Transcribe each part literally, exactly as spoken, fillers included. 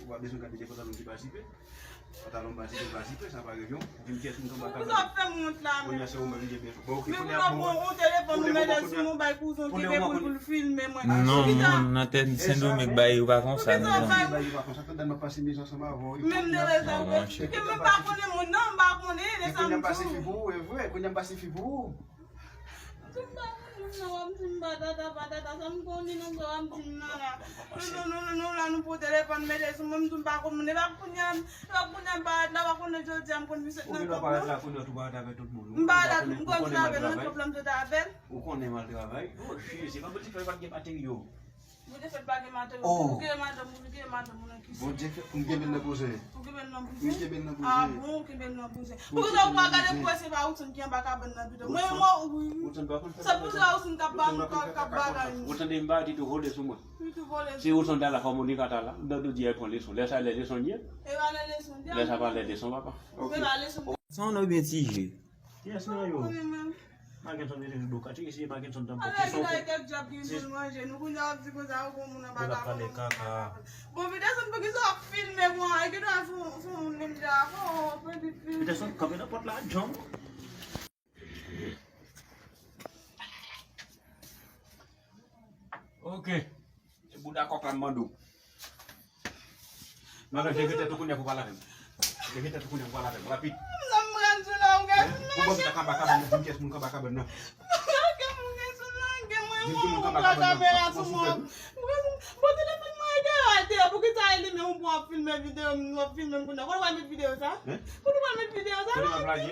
Ou pa bezwen gade de pantalon ki pa zipe. Pantalon pa zipe, pa zipe, sa pa revyon. Di m kiyès moun k anba kabann. Pou sa fè m wont la, men. Kounye a se ou menm ki gen bezwen. Bon, ok, men kounye a, pou bon, yon telefòn ou mete sou yon bay kouzen ki gen pou l, pou l filme mwen. Non, moun nan tèt Sendomeng bagay yo pa konsa, non. Bagay yo pa konsa, tande m ap pase mizè ansanm avè w. Menm de lè sa, ke mwen pa konnen moun nan, m pa konnen, lè sa m di w. Kounye a m pase fi pou ou, e vre, kounye a m pase fi pou ou. Tou m pa konn moun nan, w ap di m patata, patata, sa m konnen nan sa w ap di m nan la. Nou, nou, nou, nou, nou la, nou pran telefòn, mete sou mwen, m tou m pa konn moun. E pa kounye a, e pa kounye a m parèt la, w pa konnen jodi a m konn misye nan kòb nan. Ou gen dwa parèt la kounye a tou parèt avèk tout moun. M parèt la, m konn travay nan kòb la, m sot avè l. Ou konnen m al travay. Oh, cheri, se pa pou ti fè pa t gen materyo. Bondye fè l pa gen madanm, ou gen madanm, ou gen madanm, ou nan kisa? Bondye fè pou m kenbe l nan bouzen. Ou kenbe l nan bouzen? M kenbe l nan bouzen. Ah bon, ou kenbe l nan bouzen. Poukisa ou pa gade pou wè se pa Woodson ki anba kabann nan pito? Mwen, mwen, wi. Sa pou se pa Woodson k ap ba nou, k ap, k ap bagay nou. Ou tande m ba, li tou vole sou mwen. Li tou vole sou mwen. Se Woodson ta la, fò Monica ta la. Dòdou di al pran leson. Lè sa lè leson l ye. E pa lè leson l ye. Lè sa pa lè leson papa. E pa leson. San non byen ti je. Kiyès nan yo? Mackenson rete sou do kat, eseye Mackenson tanpou. Ala ki bay kèk djab ki vin manje nou, kounye a w ap di konsa, ou gon moun anba kabann. Bon, Peterson, poukisa w ap filme mwen? E ki dwa fè yon moun menm jan avè w, pran vit filme. Peterson, kanpe nan pòt la, John. Ok. E bouda kòk la m mande w. Madanm, leve tèt ou kounye a pou pale avè m. Leve tèt ou kounye a pou pale avè m. Rapid. Sa m pral di w la, ou gen. Pou bon, sa kaba kabann nan, di m kiyès moun kaba kabann nan. Lage m, ou gen sou lage mwen, ou pran kamera sou mwen. Bon, telefòn mwen e deyò a, e deyò. Poukisa e li menm ou pran ap filme videyo m, w ap filme m kounye a? Kote w al met videyo sa? Kote w al met videyo sa? Kote m ap lage?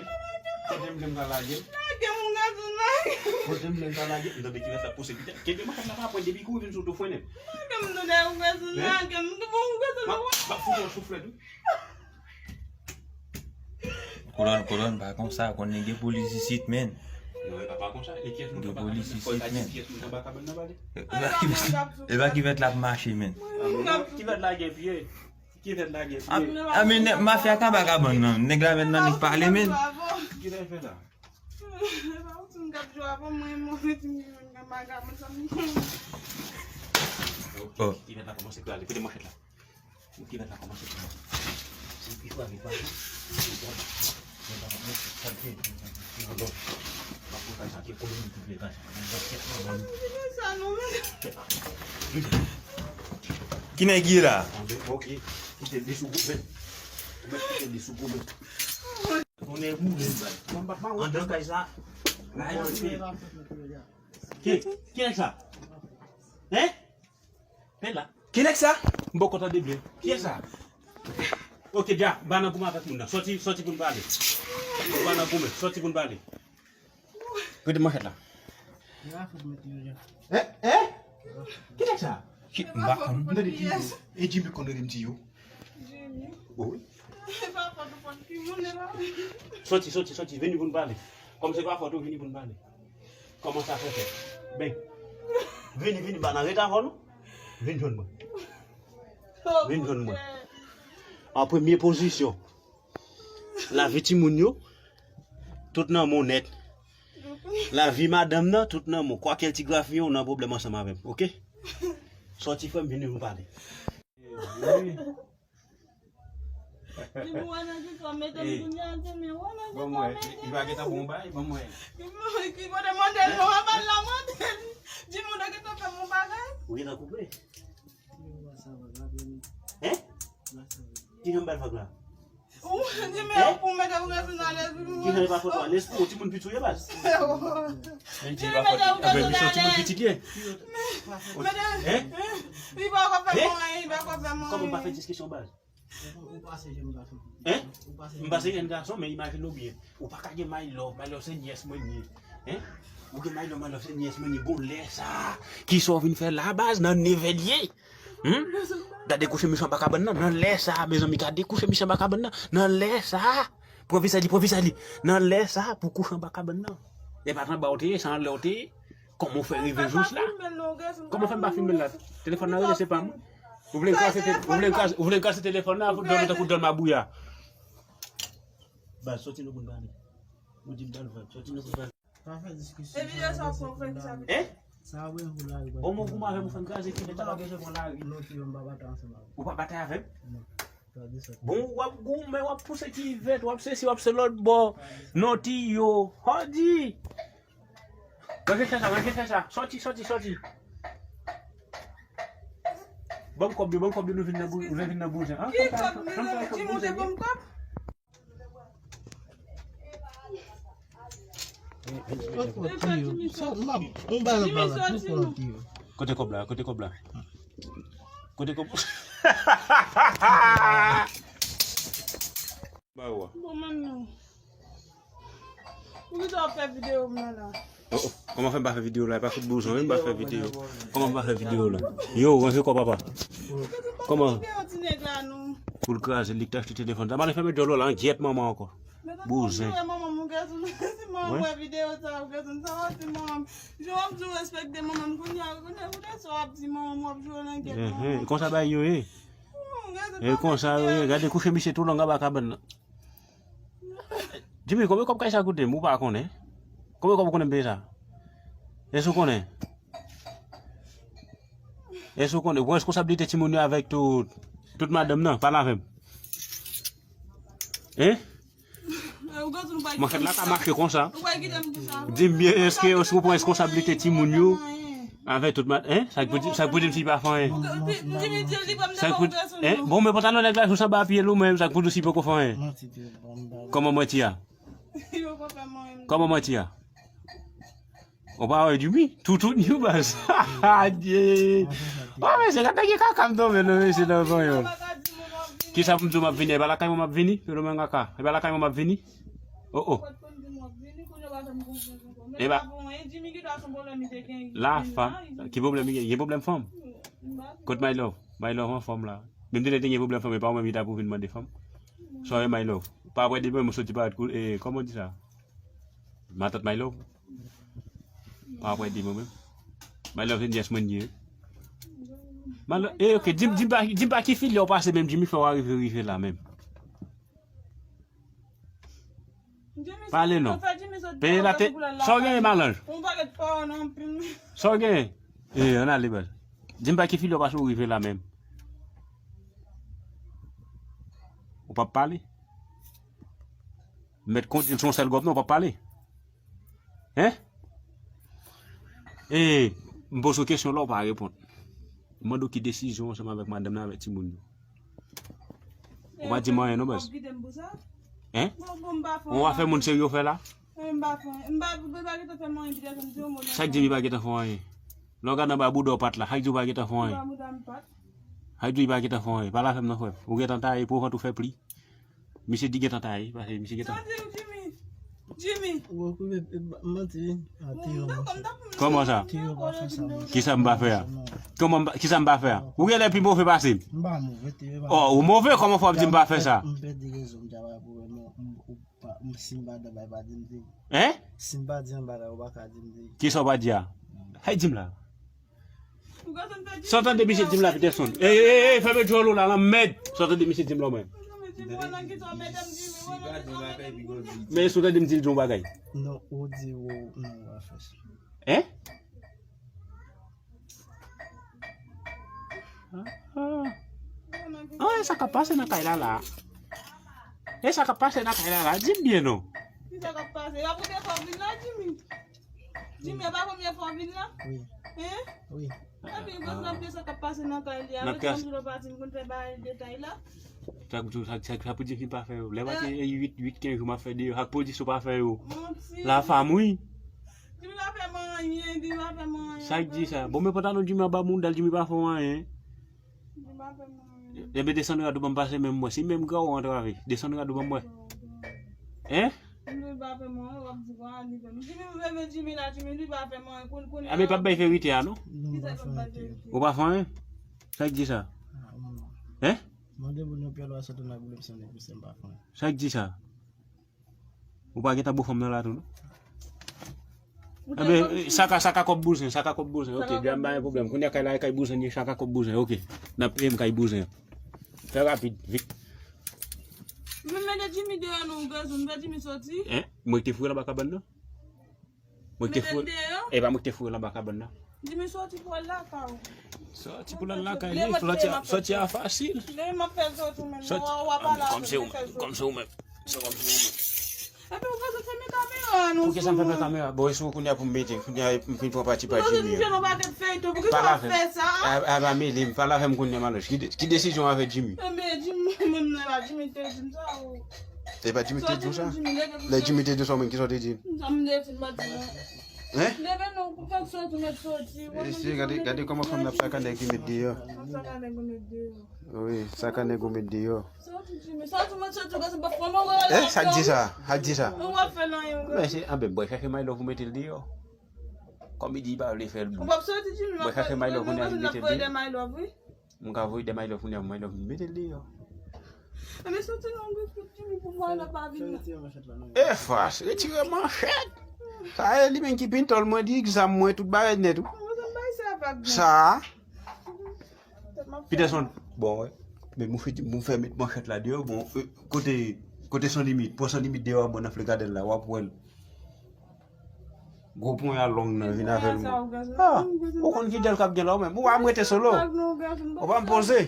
Kote m vle m ka lage? Lage m, ou gen sou lage. Kote m vle m ka lage? M tande ki lè sa pouse pita. Kenbe manchèt la pa pwen depi kou vin sou tou fwennen. Lage m, tande, ou gen sou lage m. Bon, ou gen sou lage m. M ap fout yon souflèt, wi. Kolòn, kolòn, pa konsa, konnen gen polis isit, men. Non, e pa, pa konsa. E kiyès moun ki pa kabann nan? Kiyès moun ki pa kabann nan, pale? E pa ki vèt, e pa ki vèt l ap mache, men. Ki vèt lage pye? Ki vèt lage pye? A, a, men nèg mafya k anba kabann nan, nèg la men nan nèg pale, men. Ki lè fè la? Oh. Ki vèt la kòmanse krale? Kote manchèt la? Ou ki mèt la kòmanse pou mwen. Se pi fwa, pi fwa. Ki nèg ki ye la? Ok. Kite li sou goumen. Ou mèt kite li sou goumen. Konnen boule l bay. Andan kay sa. Ki, ki nèg sa? Hein? Pè la. Ki nèg sa? M poko tande byen. Kiyès sa? Ok, dja, ba nan goumen avèk moun nan. Sòti, sòti pou n pale. Ba nan goumen, sòti pou n pale. Rete manchèt la. Hein? Hein? Ki nèg sa? Ki, m pa konn. M tande ki yo. E Jimmy konn rele m ti yo. Jimmy. Wi. E pa fòt ou konn ki moun e la. Sòti, sòti, sòti, vini pou n pale. Kòm se pa fòt ou, vini pou n pale. Kòman sa fè fèt? Ben, vini, vini, pa nan reta avè nou. Vin jwenn mwen. Vin jwenn mwen. An premye pozisyon, lavi timoun yo, tout nan men w nèt. Lavi madanm nan, tout nan men w. Kwakèl ti grafiyen w nan pwoblèm ansanm avè m, oke? Sòti frè m, vini nou pale. Wi. Di pou wè nan ki fò mete m kounye a, di men wè nan ki fò mete m. Li pa gentan bon bay, ban m wè. Ki kote mande l non, an ba l la mande l. Di moun nan gentan fè m yon bagay. Ou gentan koupe? Hein? Ki jan m ba l vag la? Ou di men pou mete ou gen sou nan lespri. Ki jan li pa fè w alèz pou yon timoun piti w ye baz? Di men mete ou gen sou nan lespri. Mete, li pa ka fè mwen, li pa ka fè mwen. Kòman m pa fè diskisyon baz? Hein? M pase jèn gason, men imajine w byen. Ou pa ka gen my love, my love se nyès mwen ye. Hein? Ou gen my love, my love se nyès mwen ye. Bon, lè sa, kisa w vin fè la baz nan nevè l ye? Hmm? Gade kouche misye anba kabann nan, nan lè sa, mezanmi, gade kouche misye anba kabann nan, nan lè sa. Pran visaj li, pran visaj li. Nan lè sa, pou kouche anba kabann nan. E pa t anba w te ye, se anlè w te ye. Kòman w fè rive jous la? Kòman w fè m pa filme l la? Telefòn nan rele, se pa mwen. Ou vle m kraze te-, ou vle m kraze, ou vle m kraze telefòn nan, pou dòmi tankou dòl mabouya. Baz, sòti nou pou n pale. Ou di m bèl vag, sòti nou pou n pale. Pa fè diskisyon. E videyo sa w pran frè ki sa. Hein? Sa wè ou la. Bon, mwen goumen avè m, ou fè m kraze kivèt la, pa bezwen pran lari. Non, ti yo, m pa batay ansanm avè w. Ou pa batay avè m? Non. Bon, w ap goumen, w ap pouse kivèt, w ap sesi, w ap se lòt bò. Non, ti yo. Hodi! Manje chè sa, manje chè sa. Sòti, sòti, sòti. Ban m kòb yo, ban m kòb yo, nou vin nan bou-, nou vin nan bouzen. Ki kòb, mezanmi, Jimmy, ou te ban m kòb? Kote kòb la? Kote kòb la? Kote kòb? Ba yo a. Bon, manmi. Poukisa w ap fè videyo m nan la? Oh, oh. Kòman fè m pa fè videyo la? E pa fout bouzon, wi, m pa fè videyo. Kòman m pa fè videyo la? Yo, ranje kò papa. Kòman? Pou l kraze, li k te achte telefòn sa. Male fèmen djòl ou la, an gyèt manman ankò. Bouzen. Manman m, ou gèt ou, si manman m wè videyo sa, ou gèt ou, sa va di manman m. Jan w ap di w respekte manman m, kounye a, kounye a, kounye a sa w ap di manman m, w ap jwe nan gyèt manman m. Konsa bagay yo ye. E konsa yo ye, gade kouche misye tou long anba kabann nan. Jimmy, konbyen kòb kay sa koute m? Ou pa konnen? Konbyen kòb ou konnen m peye sa? Èske ou konnen? Èske ou konnen? Ou pran responsablite timoun yo avèk tout, tout madanm nan? Pale avè m. Hein? Mwen fèt la ka mache konsa. Di m byen, èske, èske ou pran responsablite timoun yo? Avèk tout ma-, hein? Sa k pou di, sa k pou di m si pa fè anyen? Sa k pou, hein? Bon, men pantalon nèg la sou sanba pye l ou menm, sa k pou di si poko fè anyen? Kòman mwen ti a? Kòman mwen ti a? Ou pa wè Jimmy? Toutouni baz. Adye. Wa mesye, gade ki kaka m tonbe non mesye nan panyòl. Kisa pou m di w m ap vini? E pa lakay mwen m ap vini? Fenomen kaka. E pa lakay mwen m ap vini? Oh, oh. E pa. La femme. Ki pwoblèm li gen? Gen pwoblèm fanm? Kot my love? My love anfòm la. Menm si te gen pwoblèm fanm, e pa ou menm ki ta pou vin mande fanm. Sorry my love. Pa apre demen mwen soti parèt kou, e, kòman di sa? Matant my love. Pa apre demen menm. My love se nyès mwen ye. My love, e, ok, di m, di m pa, di m pa ki filè w pase menm, Jimmy fè w arive rive la menm. Pale non. Peye la te, sa w genyen malanj? Sa w genyen? E, ann ale baz. Di m pa ki filè w pase w rive la menm. Ou p ap pale? M mèt kondi l se yon sèl gòp non, w p ap pale. Hein? E, m poze w kesyon la, w pa reponn. M mande w ki desizyon ansanm avèk madanm nan, avèk timoun yo. Ou pa di m anyen non baz. Hein? Ou pa fè moun serye w fè la? Sa k di m li pa gentan fè anyen? Lè w gade anba bouda w pat la, sa k di w pa gentan fè anyen? Sa k di w li pa gentan fè anyen? Pale avè m non frè m. Ou gentan taye, pou vant ou fè pli. Misye di gentan taye, paske misye gentan. Sa di w Jimmy? Jimmy. Ou okipe, e, ba-, manti, wi. A, Théo, manti. Kòman sa? Théo pa fè sa, manti. Kisa m pa fè a? Non. Kòman m pa, kisa m pa fè a? Ou genlè pi move pase m. M pa move, Théo pa move. Oh, ou move, kòman fè w ap di m pa fè sa? M pèdi rezon m ta pa pou wè, non, m, ou pa, m, si m pa dabay, pa di m di. Hein? Si m pa di anba la, ou pa ka di m di. Kisa w pa di a? Hay di m la. Sa w tande misye di m la, Peterson? Ey, ey, ey, fèmen djòl ou la, lanmèd. Sa w tande misye di m la, mwen? Men sa w tande m di l di yon bagay? Non, ou di ou, non, ou pa fè sa. Hein? Ah, ah. Ah, e sa k ap pase nan kay la, la? E sa k ap pase nan kay la, la? Di m byen, non. Ki sa k ap pase? Y ap rete fò vin la, Jimmy. Jimmy, e pa premye fwa w vin la? Wi. Hein? Wi. Epi, konn nan pye sa k ap pase nan kay li a. Nan klas. Lòt jou lè w pati, m konn fè bagay detay la. Sa k pou, sa, sa, sa k pou di m pa fè yo. Lè pati, e, uit, uit, kenz jou m ap fè deyò. Sa k pou di si w pa fè yo. Manti. La femme, wi. Jimmy pa fè m anyen, Jimmy pa fè m anyen. Sa k di sa? Bon, men pantalon Jimmy anba mouda l, Jimmy pa fè w anyen. Jimmy pa fè m anyen. Ebyen, desann rad ou ban m pase men m wè. Si menm gran ou antrave, desann rad ou ban m wè. Hein? Jimmy pa fè m anyen, w ap di kwa, li fè m. Jimmy, m renmen Jimmy la, Jimmy, li pa fè m anyen. Koun, koun. A, men p ap bay verite a, non? Non, m pa fè anyen. Ou pa fè anyen? Sa k di sa? Ah, non. Hein? Mande moun yo pyè lwa sot nan boulem san de pou sè m pa fè anyen. Sa k di sa? Ou pa gentan bo fanm nan la tou, non? Ebyen, sa ka, sa ka kòb bouzen, sa ka kòb bouzen. Ok, djam pa gen pwoblèm. Kounye a kay la, kay bouzen, sa ka kòb bouzen. Ok, n ap peye m kay bouzen. Fè rapid, vit. Mwen mete Jimmy deyò non, gazon, m fè Jimmy soti. Hein? Mwen ki te foure l anba kabann nan? Mwen ki te foure. E pa mwen ki te foure l anba kabann nan? Jimmy, soti pou al lakay ou. Soti pou l al lakay li, soti a, soti a fasil. Lè m ap fè soti menm, soti. Ou a pale avè m, fè soti. Kòm se ou menm. Se kòm se ou menm. Epi ou bezwen fèmen kamera nou. Poukisa m fèmen kamera? Bon, e sou kounye a pou m mete, kounye a m fin pran pati pa Jimmy an. Pale avè m. A, a, pa mele m, pale avè m kounye a, Maloch. Ki de-, ki desizyon w avè Jimmy? Enben, Jimmy, menm nan la, Jimmy te di m sa, ou. E pa Jimmy te di w sa? Lè Jimmy te di w sa, ou menm, kisa w te di? Sa m te di, m pa di non. Hein? Leve non, pou fèk soti, mèt soti. E si, gade, gade kòman fanm nan ap saka nèg li met deyò. Wi, saka nèg ou met deyò. Soti, Jimmy, soti, mèt soti, gade, se pa fanm, wè. Eh, sa k di sa? Sa k di sa? Ou pa fè l anyen, wè. Men se, anben, bwè chache My Love ou mete l deyò. Kòm li di li pa vle fè l bou. Ou p ap soti, Jimmy, bwè chache My Love ou mete l deyò. Mwen ka voye de My Love, wi. Mwen ka voye de My Love kounye a, My Love mete l deyò. Enben soti non, gwo kout Jimmy pou mwen la pa vin. E fas, retire manchèt. Sa e li menm ki pintòl mwen, li egzam mwen, tout bagay nèt. Sa. Peterson, bon, wè. Men mwen fè, mwen fè met manchèt la deyò, bon, euh, kote, kote San Limit, pran San Limit deyò, bon, nan Flè Gadèn la, w ap wè l. Gwo ponya long nan vin avè l. Ah, ou konn ki dèl k ap gen la ou menm. Ou pa m rete solo. Ou pa m poze.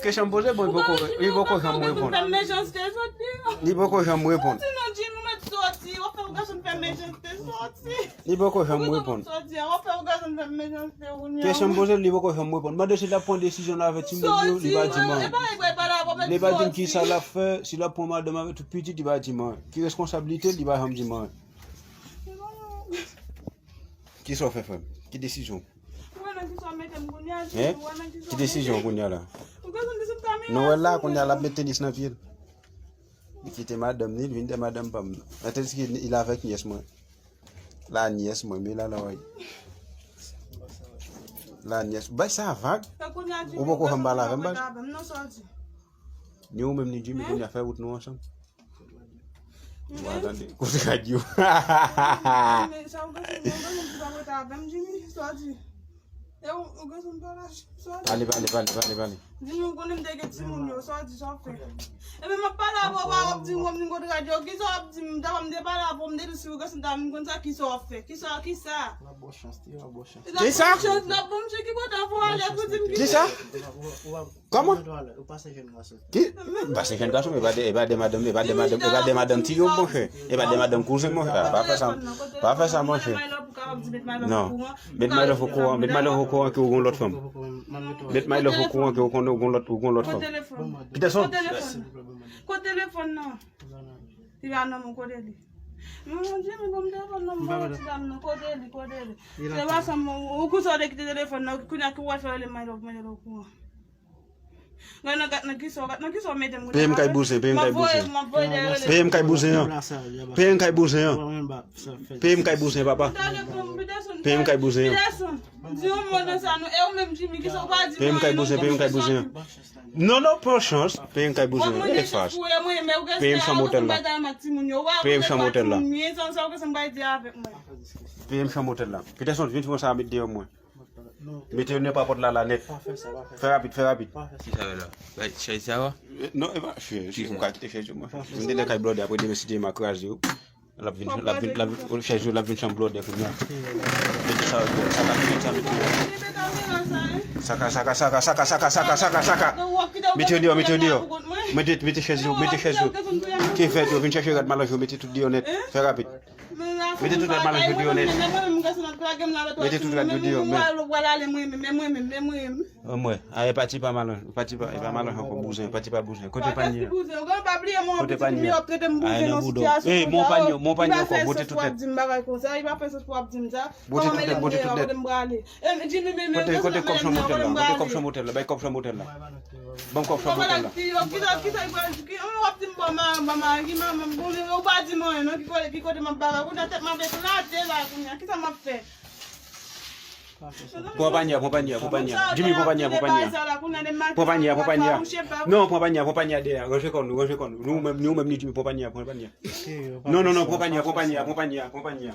Kesyon m poze, bon, li poko, li poko janm reponn. Li poko janm reponn. Li poko janm reponn. Kesyon m poze, li poko janm reponn. Mande si l ap pran desizyon nan avè timoun yo, li pa di m anyen. Li pa di m kisa l ap fè, si l ap pran madanm avè tout pitit, li pa di m anyen. Ki responsablite l, li pa janm di m anyen. Kisa w fè, frè m? Ki desizyon? Hein? Ki desizyon kounye a la? Nou wè l la, kounye a l ap met tenis nan pye l. Li kite madanm ni, li vin dèyè madanm pa m. Tandis ke li avèk nyès mwen. La nyès mwen, men la la wè. La nyès. Bay sa vag. Ou poko janm pale avè m, baz. Ni ou menm ni Jimmy, kounye a fè wout nou ansanm. Ou pa tande? Kote radyo? Pale, pale, pale, pale, pale. Jimmy, ou konnen m te gen timoun yo, sa w di, sa w fè? Epi m ap pale avè w, w ap di m, w ap di m kote radyo, kisa w ap di m? Dapre m te pale avè w, m te di w si w gen santa, m konn sa, kisa w ap fè? Kisa, kisa? N ap ba w chans, n ap ba w chans. Kisa? N ap ba w chans, n ap ba m chans, ki kote w ale pou di m kisa? Kisa? Kòman? Ou pase jèn gason. Ki? M pase jèn gason, men e pa de, e pa de madanm, e pa de madanm, e pa de madanm tiyo, monchè. E pa de madanm kouzen, monchè. Ah, pa fè sa, pa fè sa, monchè. Non. Met My Love okouran, met My Love okouran ke ou gon lòt fanm. Met My Love okouran ke ou konn ou gon lòt, ou gon lòt fanm. Peterson. Kot telefòn nan? Li pa nan men w, kote li? Non, non, Jimmy, ban m telefòn nan, m ba ti dam nan, kote li, kote li? Se pa sa, ou konsa w te kite telefòn nan, kounye a ki w al fè rele My Love, My Love okouran. Gad nan, gad nan kisa, gad nan kisa w mete m. Peye m kay bouzen, peye m kay bouzen. Peye m kay bouzen an. Peye m kay bouzen an. Peye m kay bouzen, papa. Peye m kay bouzen an. Di yon mo nan sa nou, e ou menm Jimmy, kisa w pa di m anyen non? Peye m kay bouzen, peye m kay bouzen an. Non, non, pran chans. Peye m kay bouzen an. E fas. Peye m chanm otèl la. Peye m chanm otèl la. Peye m chanm otèl la. Peterson, vin fè yon sa met deyò mwen. Mete yo nan papòt la, la nèt. Fè rapid, fè rapid. Ki sa yo la? Bay chèz sa yo? Non, e pa chèz. Si m ka kite chèz yo, mwen. M te nan kay blòdè, apre demen, si Dye ma kraze yo. L ap vin, l ap vin, l ap vin, chèz yo, l ap vin chanm blòdè kounye a. Mete sa yo deyò. Saka, mete sa, mete yo. Saka, saka, saka, saka, saka, saka, saka, saka. Mete yo deyò, mete yo deyò. Mete, mete chèz yo, mete chèz yo. Ki fèt yo, vin chèche rad malanj yo, mete tout deyò nèt. Fè rapid. Mete tout rad malanj yo deyò nèt. Mete tout rad yo deyò, men. Mwen, a, e pati pa malanj, pati pa, e pa malanj ankò, bouzen, pati pa bouzen. Kote panye a? Kote panye a? Ay, nan bouda w. Ey, mon panye, mon panye ankò, bote tout nèt. Bote tout nèt, bote tout nèt. Kote, kote kòb chanm otèl la? Kote kòb chanm otèl la? Bay kòb chanm otèl la. Ban m kòb chanm otèl la. Kisa, kisa, kisa, ki, w ap di m bon, ma, ma, ma, ki manman m, bon, ou pa di m anyen, non, ki kote, ki kote m ap bagay, kounye a tèt m ap eklate la, kounye a, kisa m ap fè? Pran panye a, pran panye a, pran panye a. Jimmy, pran panye a, pran panye a. Pran panye a, pran panye a. Non, pran panye a, pran panye a dèyè a. Ranje kò nou, ranje kò nou. Nou menm, nou menm, ni Jimmy, pran panye a, pran panye a. Non, non, non, pran panye a, pran panye a, pran panye a, pran panye a.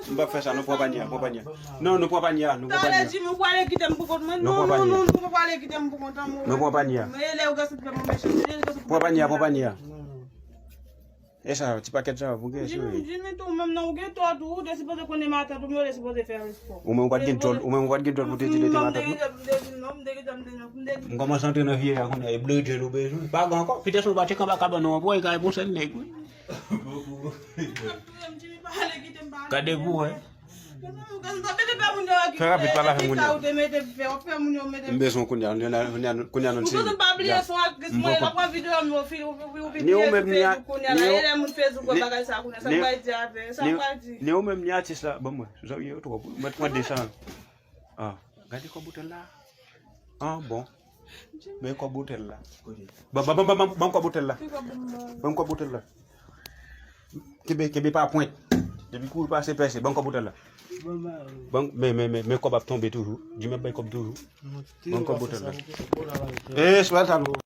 M p ap fè sa, non, pran panye a, pran panye a. Non, nou pran panye a, nou pran panye a. Talè Jimmy, ou prale kite m pou kont mwen. Non, non, non, non, ou pa prale kite m pou kont an, mwen. Nou pran panye a. Mwen, e lè ou gade sa, mwen mechan. Pran panye a, pran panye a. E sa, ti pakèt sa, pou gen sou. Jimmy, Jimmy, tou, menm nan, ou gen tò tou, ou te sipoze konnen matant ou, ou te sipoze fè respò. Ou menm ou pa t gen djòl, ou menm ou pa t gen djòl pou te di li te matant ou. M kòmanse antre nan vye a kounye a, e blodjè nou bezwen. Pa gen ankò, Peterson pa tcheke anba kabann nou ankò, e ka bon sèl nèg, wi. Gade pou wè. Fè rapid, pa la fè moun yo. M bezwen kounye a, kounye a nou ti. Ni ou menm ni a, ni ou menm ni atis la, ban mwen, zanmi yo twòp, mwen pran desan. Ah, gade kòb otèl la. Ah, bon. Men kòb otèl la. Ban, ban, ban, ban, ban, ban kòb otèl la. Ban kòb otèl la. Kenbe, kenbe pa pwent. Depi kouri pase pèse, ban kòb otèl la. Ban, men, men, men, men kòb ap tonbe toujou. Jimmy ap bay kòb toujou. Ban kòb otèl la. E, se pa sa nou.